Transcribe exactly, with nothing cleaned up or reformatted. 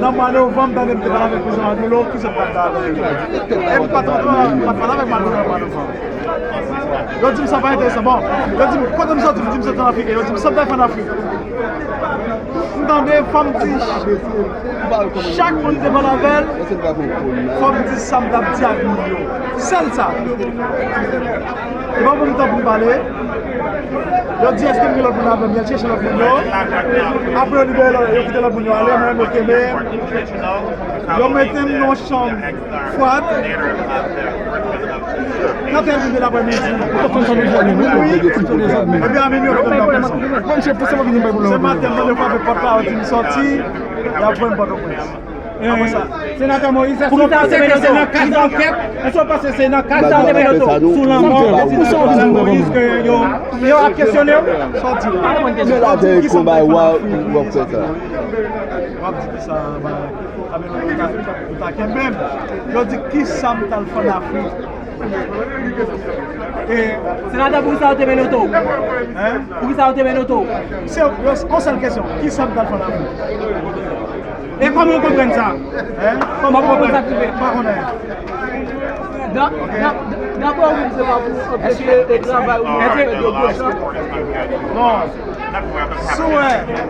Nan mwa novanm, tande m te pale avèk prezidan Maduro, ki zòt pa t pale avèk li. E m pa t, m pa t pale avèk Maduro nan mwa novanm. Yo di m sa pa enteresan. Bon, yo di m, kote m soti, m di m soti an Afrik. Yo di m, sa m t al fè an Afrik. M tande, fò m di, chak moun te pale avè l, fò m di sa m t ap di ak moun yo. Sèl sa. E pa pou m tan pou m pale. Yo di, èske m gen lòt moun avè m? Y al chèche lòt moun yo. Apre yo libere lòt, yo kite lòt moun yo ale, mwen menm yo kenbe m. Yo mete m nan yon chanm fwad. Nan tèl rive laprèmidi. Epi a minwi yo mete m nan prizon. Se maten m tande yo frape pòt la, yo di m sòti, y ap voye m Pòtoprens. Apre sa, Senatè Moïse, èske w panse ke se nan kad ankèt? Èske w panse se nan kad ankèt sou lanmò prezidan Jovenel Moïse ke yo, yo ap kesyone w? Sa w di la? Men la, se konba w ap fè sa. W ap di ki sa, ba, a, men nou ta, nou ta kenbe m. Yo di ki sa m t al fè an Afrik. E, Senatè, poukisa yo te mennen oto? Hein? Poukisa yo te mennen oto? Se yon sèl kesyon. Ki sa m t al fè an Afrik? E kòman w konprann sa? Hein? Kòman w konprann sa k rive? M pa konnen. Da-, da-, daprè ou menm, se pa pou anpeche travay ou menm fè de gwo chan? Non. Si w wè,